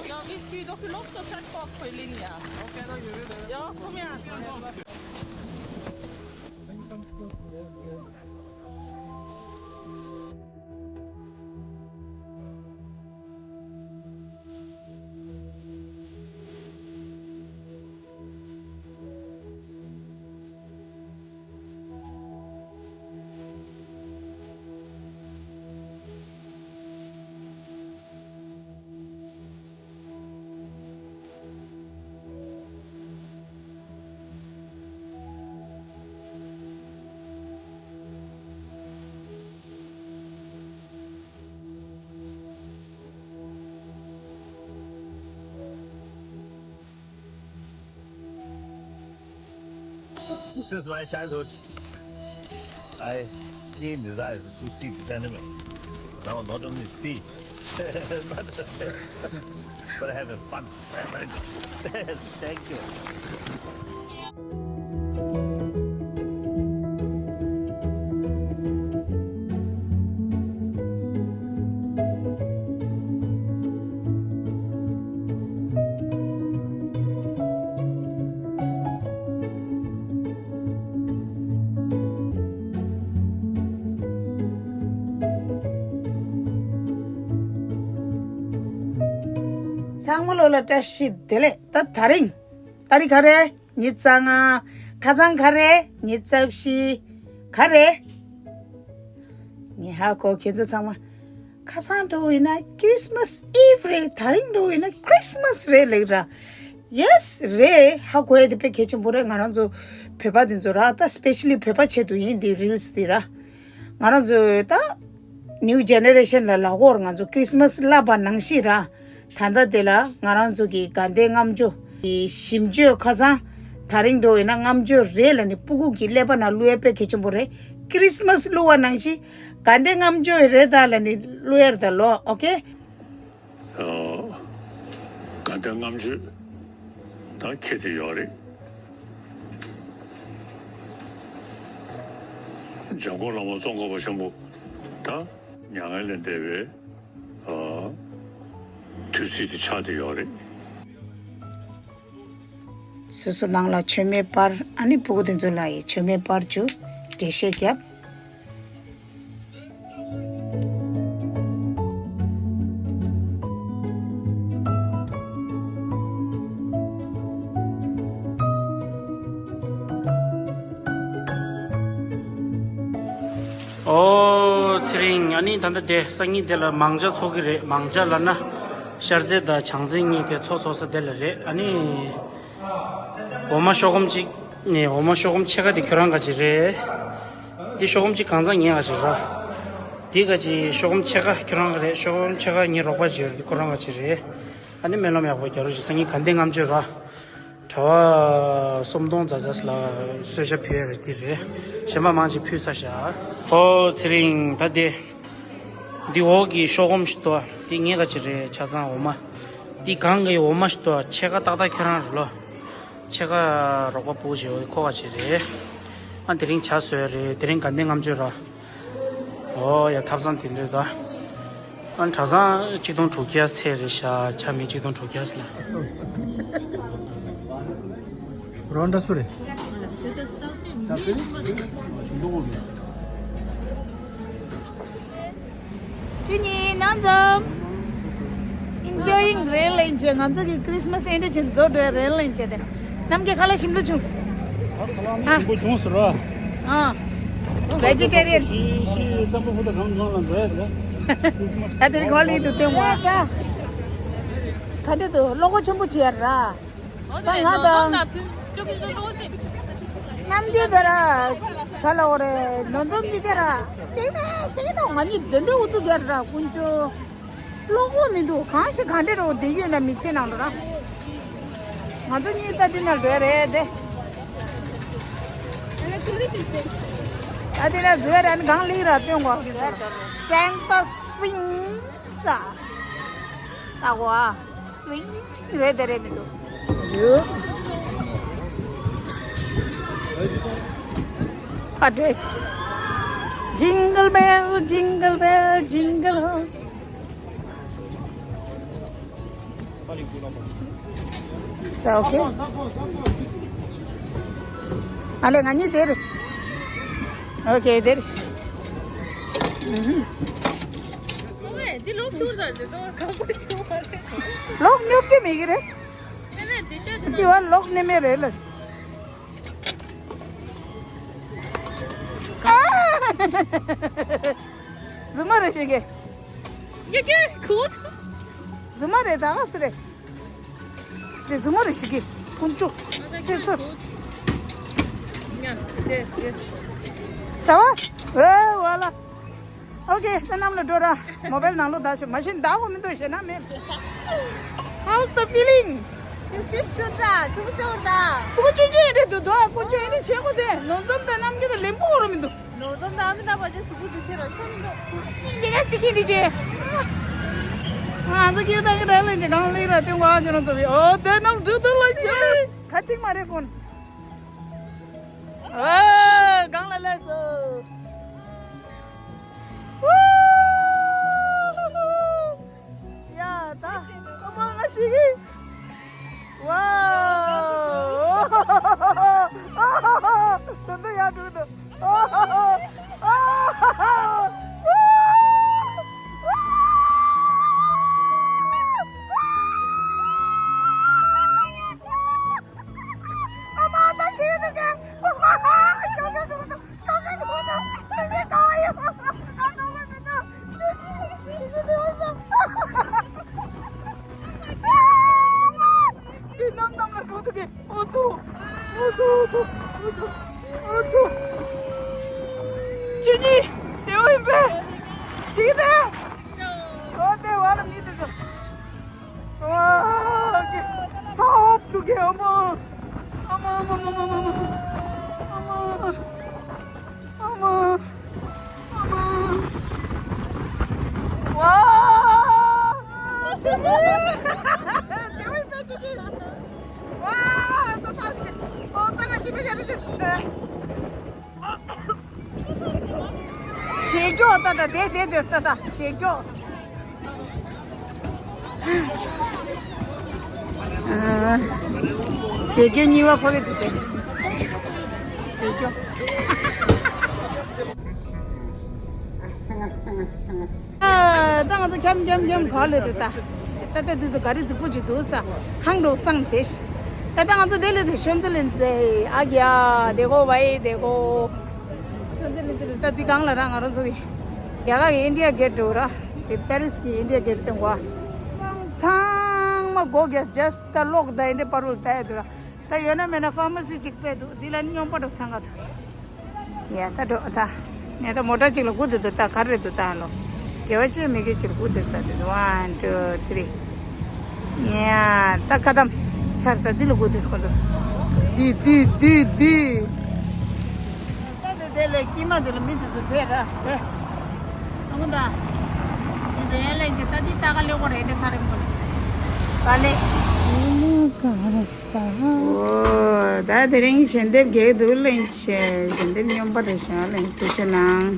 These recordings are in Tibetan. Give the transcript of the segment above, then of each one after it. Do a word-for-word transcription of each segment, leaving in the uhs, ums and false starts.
Ja, hvis du, dere låser tett bak på linja. Ja, kom igjen. This is my childhood. I keen desire to see this animal. Now, not only see, but, but have a fun. Thank you. ཚང་མ་ལོ་ལ་བཀྲ་ཤིས་བདེ་ལེགས། ད་དེ་རིང་ཏ་རིག་ག་རེ། ཉི་ཤུ་རྩ་ལྔ། ཁ་སང་ག་རེ། ཉི་ཤུ་རྩ་བཞི། ག་རེ། ངས་ཧ་གོ། ཁྱེད་ཚོ་ཚང་མ་ཁ་སང་འགྲོ་ཡིན་ན་Christmas Eve རེད། དེ་རིང་འགྲོ་ཡིན་ན་Christmas རེད་ལབ་ར། Yes རེད། ཧ་གོ་ཡ་དེ་དཔེ་གལ་ཆེན་པོ་རེད། ང་རང་ཚོ་བོད་པ་དེ་ཚོ་ར། ད་specially བོད་པ་ཆེད་དུ་ཡིན། འདི་reels འདི་ར། ང་རང་ཚོ་ད་new generation ལ་ལབ་དགོས་རེད། ང་ཚོ་Christmas བསླབ་པ་ནང་བཞིན་ར། ད་ལྟ་དེ་ལ་ང་རང་ཚོ་གི་དགའ་ལྡན་ལྔ་མཆོད་ཀྱི་ཞིམ་མཆོད་ཁ་སང་དེ་རིང་འགྲོ་ཡིན་ན་ལྔ་མཆོད་རེད་ལབ་ནས་སྤུ་གུ་གི་ཀླད་པ་ནང་བླུག་ཡ་དཔེ་གལ་ཆེན་པོ་རེད། Christmas བླུག་པ་ནང་བཞིན་དགའ་ལྡན་ལྔ་མཆོད་རེད་ད་ལབ་ནས་བླུག་ཡ་རེད་ད་ལོ། Okay། དགའ་ལྡན་ལྔ་མཆོད་ད་ཁྱེད་དེ་ཡོད་རེད། འཇམ་མགོན་བླ་མ་ཙོང་ཁ་པ་ཆེན་པོ་ད་མྱ་ངན་ལས་འདས་པའི་དུས་ཚིགས་དེ་ཆགས་བསྡད་ཡོད་རེད། སོ་སོ་ནང་ལ་མཆོད་མེ་སྤར། ཨ་ནི་སྤུ་གུ་དེ་ཚོ་ལ་ཡི་མཆོད་མེ་སྤར་བཅུག་འགྲེལ་བཤད་རྒྱབ། ཨོ་ཚེ་རིང་། ཨ་ནི་ད་ལྟ་དེ་སང་ཉིན་དེ་ལ་མང་ཇ་འཚོགས་ཀྱི་རེད། མང་ཇ་ལབ་ན་ཤར་རྩེ་དང་བྱང་རྩེ་གཉིས་དེ་ཚོགས་ཚོགས་ས་དེ་ལ་རེད། ཨ་ནི་འོ་མ་ཤོག་སྒམ་གཅིག་ནས། འོ་མ་ཤོག་སྒམ་ཕྱེད་ཀ་དེ་ཁྱོད་རང་ག་ཅིག་རེད། འདི་ཤོག་སྒམ་གཅིག་གང་ཚང་ངའི་ག་ཅིག་ར། འདི་ག་ཅིག་ཤོག་སྒམ་ཕྱེད་ཀ་ཁྱོད་རང་ག་རེད། ཤོག་སྒམ་ཕྱེད་ཀ་ངའི་རོགས་པ་ཅིག་ཡོད་རེད། འདི་ཁོ་རང་ག་ཅིག་རེད། ཨ་ནི་སྨོན་ལམ་ཡག་པོ་རྒྱག་རོགས་བྱེད། སང་ཉིན་དགའ་ལྡན་ལྔ་མཆོད་ར། གྲྭ་པ་སུམ་སྟོང་ཙམ་ཙམ་ལ་གསོལ་ཇ་ཕུལ་ཡ་རེད། འདི་རེད། གཞན་པ་མང་ཅིག་ཕུལ་ཚར་ཤག་ཨོ་ཚེ་རིང་། ད་དེ་འདི་འོག་གི་ཤོག་སྒམ་ཞིག་འདུག་འདི་ངའི་ག་ཅིག་རེད། ཆ་ཚང་འོ་མ། འདི་སྒང་གི་འོ་མ་ཞིག་འདུག་ཕྱེད་ཀ་ཏག་ཏག་ཁྱོད་རང་རེད་ལོ། ཕྱེད་ཀ་རོགས་པ་སྤུ་གུ་ཅིག་ཡོད། ཁོ་ག་ཅིག་རེད། ཨ་དེ་རིང་ཇ་བཟོས་རེད། དེ་རིང་དགའ་ལྡན་ལྔ་མཆོད་ར། ཨོ་ཡ། ཐབ་ཚང་དེ་འདྲ་ད། ཨ་གྲྭ་ཚང་གཅིག་སྟོང་དྲུག་བརྒྱ་ཚད་རེད་ཤག་ཇ་མི་གཅིག་སྟོང་དྲུག་བརྒྱ་ཟེར་ན། རོ་འདྲ་སུ་རེད། ཅི་ཉི་ནང་ཙམ། Enjoying རེད་ལེན་བྱེད། ང་ཚོ་གི་Christmas ཨེ་འདྲ་བྱེད་རྫོགས་འགྲོ་རེད་ལེན་བྱེད་དེ། ནམ་གྱི་ཁ་ལག་ཞིམ་པོ་བྱུང་། ཨ། ཞིམ་པོ་བྱུང་ཟེར་རོ། ཨ། Vegetarian ཤི་ཤི་རྩམ་པ་ཕུ་ད་གང་གང་ལ་འགྲོ་ཡ་དེ། ད་དེ་རིང་ག་ལི་དུ་སྟོན་བ། ག་འདྲ་འདུག་བློ་ཁོག་ཆེན་པོ་བྱེད་ཡ་ར། ད་ང་དང་། རྣམ་འགྱུར་དེ་ར། ག་ལ་འོ་རེད། ནོར་འཛོམས་གཉིས་ཆ་ར། དེ་ནས་ཟེར་གི་འདུག་ང་གཉིས་འདི་འདྲའི་ཨུ་ཚུགས་རྒྱག་ར་ཀུན་སྤྱོད། བློ་ཁོག་མི་འདུག་གང་ཞིག་ག་འདྲ་རེད། འོ་དེ་ཡོད་ན་མི་ཚེ་ནང་ལ་ར། ང་ཚོ་གཉིས་ད་འདི་ན་འགྲོ་ཡ་རེད་དེ། ད་འདི་ན་འཛུལ་ཡ་ར་ནི་གང་ལེགས་ར་སྟོན་གོ། Santa Swings ད་གོ་ཨ། སུ་ཝིང་རེད་དེ་རེད་མི་འདུག་ཇུས། ཕ་དྲོས། Jingle bell, jingle bell, jingle all. It's okay. Ale, ngani there is. Okay, there is. ཨོ་ཝེ། འདི་ལོག་ཤོར་ད། འདི་ཚོ་གང་པོ་ཤོར་བ་རེད། ལོག་ཉོབ་ཀྱི་མེད་ཀྱི་རེད། ནས་ནས་འདི་ཅག་འདི་ན། འདི་བ་ལོག་ནི་མེད་རེད་ལ། རྫུན་མ་རེད་ཤེས་ཀྱི། ཡ་ཀྱེ་ཁུ། རྫུན་མ་རེད། ད་ག་སེ་རེད། དེ་རྫུན་མ་རེད་ཤེས་ཀྱི། ཕུང་ཅུ། སེ་སུ། ཡ་དེ་དེ། ས་བ། ཨེ་ཝ་ལ། ཨོ་ཀེ། ད་གནམ་ལ་འགྲོ་ར། མོ་བེལ་ནང་ལོགས་བདག་ཤོག་མ་གཞི་བདག་གོ་མི་འདུག་ཞེ་ན་མེད། How's the feeling? ཤུ་ཤུ་ཤུ་ད། ཚུགས་ཚོར་ད། ཀུ་ཅི་ཅི་རེད་འདུག་དོ། ཀུ་ཅི་རེད་ཤེས་གོ་དེ། ནོར་འཛོམས་དང་རྣམ་རྒྱལ་དང་ལེན་པོ་རོ་མི་འདུག་ནོར་འཛོམས་དང་མི་འདྲ་བ་ཅན་གཟུགས་པོ་འདི་ཁྱེད་རང་ཤོར་མི་འདུག་འདི་ག་ཅི་གི་འདི་ཅི། ང་ཚོ་ཀྱི་ད་གི་རེ་ལེན་གྱི་གང་ལེ་ར་ཏེ་ང་ཁྱེད་རང་ཚོ་བི་ཨོ་དེ་རྣམ་འགྲུལ་དུ་ལ་ཅི། ཁ་ཅིག་མ་རེད་ཀུན། ཨོ་གང་ལ་ལས་སོ། ཡ་ད་ཁོ་མོ་ང་ཞིག་གི། ཝའོ། ད་དུང་ཡར་འགྲོ་གི་འདུག་ཨ་མ་ད་ཤི་འདུག་ག་ཁྱོད་ཀྱང་འགྲོ་གི་འདུག་ཁྱོད་ཀྱང་འགྲོ་གི་འདུག་ཁྱོད་ཀྱིས་ག་བ་ཡོད། ང་འགྲོ་གི་མི་འདུག་ཁྱོད་ཀྱིས་ཁྱོད་ཀྱིས་དེ་བ་ཡོད། དེ་གནམ་གནམ་ལ་འགྲོ་འདུག་གི་ཨོ་ཙོ། ཨོ་ཙོ་ཨོ་ཙོ་ཨོ་ཙོ་ཨོ་ཙོ། ཁྱོད་ཀྱིས་དེ་བ་ཡིན་པས། ཤི་དེ། ཨོ་དེ་བ་ལ་མི་དེ་ཚོ། ཨོ་ཀེ། ཚ་ཧོབ་འདུག་གི་ཨ་མ། ཨ་མ་ཨ་མ། ཝ། ཅི་ཅི། དེ་བས་པས་ཅི་ཅི། ཝ། ད་ཚ་ཞིག་གི་ཨོ་ད་ང་ཞིག་གི་ཡ་རི་ཅི་ཅི། ཞེ་སྐྱོ་ད་ད་དེ་དེ་དེ་ད་ད་ཞེ་སྐྱོ། ཞེ་སྐྱོ་གཉིས་པ་ཕོ་གི་དེ་དེ། ཞེ་སྐྱོ། ཨ། ད་ང་ཚོ་འཁྱམ་འཁྱམ་འཁྱམ་ག་ལེ་དེ་ད། ད་ལྟ་འདི་ཚོ་ག་རེ་རྫིག་པོ་ཅིག་འདུག་ས། ཧང་འགྲོ་སང་དེ་ཤི། ད་ལྟ་ང་ཚོ་དེ་ལེ་དེ་ཤོན་ཙི་ལིན་ཙེ། ཨ་གྱ་དེ་གོ་བའི་དེ་གོ། ཤོན་ཙི་ལིན་ཙེ་ད་འདི་གང་ལ་ར་ང་རང་ཚོ་གི་རྒྱ་གར་གི་ཨིན་ཌི་ཡ་གེ་ཊི་འགྲོ་ར། དེ་པེ་རི་སི་གི་ཨིན་ཌི་ཡ་གེ་ཊི་དེ་གོ། ཚང་མ་སྒོ་རྒྱག་ཇ་སི་ཊི་ད་ལོག་ད་ཨིན་ཌི་ཡ་པར་བུལ་ད་ཡ་དུ་ར། ད་ཡོད་ན་མེད་ན་ཕ་མ་སི་གཅིག་པས་འདུག་འདི་ལ་སྙོམས་པ་འགྲོ་ཚང་ག་ཐུ། ཡ་ད་འགྲོ་ད། ངས་ད་མོ་ཊ་གཅིག་ལ་སྒུག་འདུག་ད་ག་རེ་འདུག་ད་ལོ། བྲེལ་བ་ཅི་མེད་ཀི་གཅིག་ལ་སྒུག་འདུག་ད་འདུག One, two, three. ཡ་ད་ཁ་ཏམ། ཆར་ད་འདི་ལ་སྒུག་འདུག་ཁོ་ཚོ། འདི་འདི་འདི་འདི། ད་འདི་དེ་ལས་ཀྱི་མ་འདི་ལ་མི་འདི་ཚོ་བསྡད་ར་བསྡད། ཨ་ཁུ་ད། འདི་རེད་ལས་ཀྱི་ད་འདི་ད་ག་ལེ་གོ་རེད་འདི་ག་རེ་མོ་ལེ། ག་ལེ། ཨོ། ད་དེ་རིང་ཞལ་འདེབས་རྒྱག་འདུག་ལེན་ཆེ། ཞལ་འདེབས་སྙོམས་པ་རེད་ཤག་ལེན། ཐུགས་རྗེ་གནང་།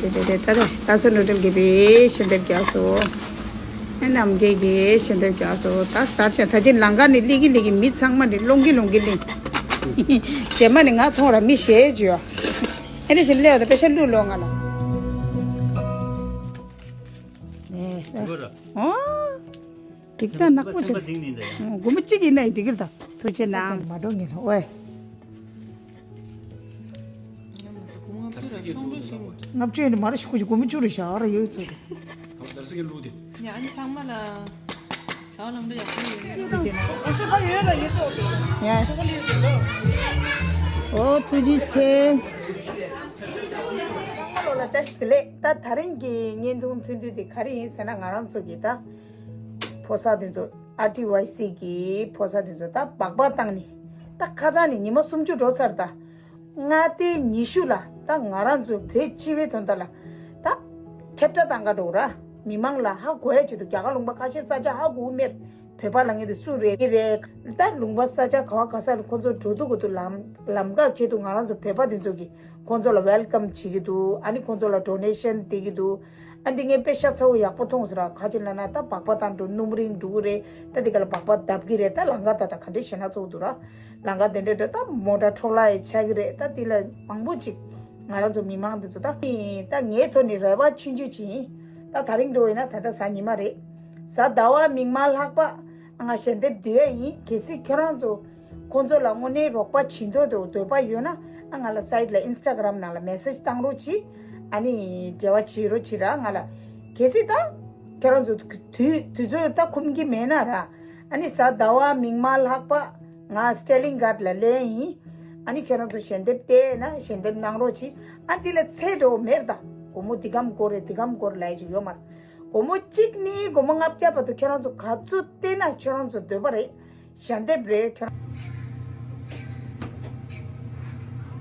དེ་དེ་དེ་ད་དེ་ད་སོ་འགྲོ་འགྲེམས་དགེ་བའི་ཞལ་འདེབས་རྒྱག་སོ། ཨེ་རྣམ་རྒྱལ་གྱི་ཞལ་འདེབས་རྒྱག་སོ། ད་སི་ཊར་ཊི་བྱས། ད་ཅི་ལང་ཀ་ནས་སླེབས་ཀྱི་སླེབས་ཀྱི་མི་ཚང་མ་ནི་སློང་གི་སློང་གི་སླེབས། རྗེས་མ་ནི་ང་མཐོང་ར་མི་ཞེ་བཅུ་ཡོད། ཨེ་ནི་ཞིག་སླེབས་ད་པེ་ཤ་བླུགས་ལོ་ང་ལ། ཨེ། ཨོ། འགྲིག་ད་ནག་པོ་ཆེ། སེམས་པ་སྡིག་ནི་འདི་ཡ། སྒོར་མོ་གཅིག་ཡིན་ན་ཡང་འགྲིག་གི་རེད་ད། ཐུགས་རྗེ་གནང་། མ་འགྲོ་ངེས་ལ་ཨོའི། ལྔ་བཅུ་ཡིན་ན་མ་རེད་ཤོག་གུ་སྒོར་མོ་བཅུ་རེད་ཤག་ར་ཡོད་ཚོད་རེད། ད་ལྟ་སི་གི་ལུགས་དེ། ཡ་ཨ་ནི་ཚང་མ་ལ་བྱ་བ་ལམ་འགྲོ་ཡག་པོ་ཡོད། ཐུགས་རྗེ་གནང་། ཨོ་ཤི་ཕ་ཡོད་ལ་ཡོད་ཚོད་རེད། ཡ། ཨོ་ཐུགས་རྗེ་ཆེ། ལོ་ལ་བཀྲ་ཤིས་བདེ་ལེགས། ད་ད་རིང་གི་བརྙན་ཐུང་ཐུང་ཐུང་དེ་ག་རེ་ཡིན་ཟེར་ན། ང་རང་ཚོ་གི་ད་ཕོ་གསར་དེ་ཚོ་ཨར་ཊི་ཝའི་སི་གི་ཕོ་གསར་དེ་ཚོ་ད་སྦག་སྦག་བཏང་ནི། ད་ཁ་སང་ནས་ཉི་མ་སུམ་ཅུ་འགྲོ་ཚར། ད་མངའ་སྡེ་ཉི་ཤུ་ལ་ད་ང་རང་ཚོ་བོད་སྤྱི་པའི་དོན་དག་ལ་ད་ཁྱབ་བསྒྲགས་བཏང་ག་འགྲོ་ར། མི་མང་ལ་ཧ་གོ་ཡ་ཆེད་དུ། རྒྱ་གར་ལུང་པ་ཁ་ཤས་ས་ཆ་ཧ་གོ་མེད། བོད་པ་ལབ་མཁན་དེ་སུ་རེད། འདི་རེད། ད་ལུང་པ་ས་ཆ་ག་བ་ག་ས་ལ་ཁོང་ཚོ་འགྲོ་འདུག་གི་འདུག་ལམ་ལམ་ཁ་འཁེལ་འདུག་ང་རང་ཚོ་བོད་པ་དེ་ཚོ་གིས་ཁོང་ཚོ་ལ་ཝེལ་ཀམ་བྱེད་ཀྱི་འདུག་ཨ་ནི་ཁོང་ཚོ་ལ་ཌོ་ནེ་ཤན་སྟེར་གྱི་འདུག་ཨ་འདི་ངས་དཔེ་ཤ་ཚ་བོ་ཡག་པོ་མཐོང་སོང་ར། ག་ཅི་ལབ་ན་ད་སྦག་སྦག་བཏང་འགྲོ་སྣུམ་རིང་འགྲོ་གི་རེད། ད་འདི་ག་ལ་སྦག་སྦག་བརྡབ་ཀྱི་རེད། ད་ལམ་ཁ་ད་ད་ག་འདྲས་ཞེ་ན་ཚོགས་འདུག་ར། ལམ་ཁ་དེ་འདྲས་འགྲོ་ད་མོ་ཊ་འཕྲོ་བརླག་ཡི་ཆགས་ཀྱི་རེད། ད་འདི་ལ་མང་པོ་ཅིག་ང་རང་ཚོ་མི་མང་འདི་ཚོ་ད་ད་ངའི་ཐོག་ནས་རེ་བ་ཆུང་ཆུང་ཅིག་ཡིན། ད་ད་རིང་འགྲོ་ཡིན་ན་ད་ལྟ་གཟའ་ཉི་མ་རེད། གཟའ་ཟླ་བ་མིག་དམར་ལྷག་པ་ང་ཞལ་འདེབས་བསྡུ་ཡ་ཡིན། གལ་སྲིད་ཁྱོད་རང་ཚོ་ཁོང་ཚོ་ལ་དངོས་གནས་རོགས་པ་བྱེད་འདོད་དུ་འདོད་པ་ཡོད་ན་ཨ་ང་ལ་སའིཊ་ལ་ཨིན་སི་ཊ་གྷ་རམ་ནང་ལ་མེ་སེཇ་བཏང་རོགས་གྱིས། ཨ་ནི་འབྲེལ་བ་བྱེད་རོགས་གྱིས་ར། ང་ལ་གལ་སྲིད་ད་ཁྱོད་རང་ཚོ་དུས་དུས་ཚོད་ད་ཁོམ་གྱི་མེད་ན་ར། ཨ་ནི་གཟའ་ཟླ་བ་མིག་དམར་ལྷག་པ་ང་སི་ཊེ་ལིང་གྷ་རཌ་ལ་སླེབས་ཡིན། ཨ་ནི་ཁྱོད་རང་ཚོ་ཞལ་འདེབས་བལྟས་ན་ཞལ་འདེབས་གནང་རོགས་གྱིས། ཨ་འདི་ལ་ཚད་འགྲོ་མེད་ད། སྒོར་མོ་འདི་གམ་དགོས་རེད་འདི་གམ་དགོས་རེད་ལབ་ཡ་ཅིག་ཡོད་མ་རེད། སྒོར་མོ་གཅིག་ནས་སྒོར་མོ་ལྔ་བརྒྱ་བར་དུ་ཁྱོད་རང་ཚོ་ག་ཚོད་བལྟས་ན་ཁྱོད་རང་ཚོ་འདོད་པ་རེད། ཞལ་འདེབས་རེད། ཁྱོད་རང་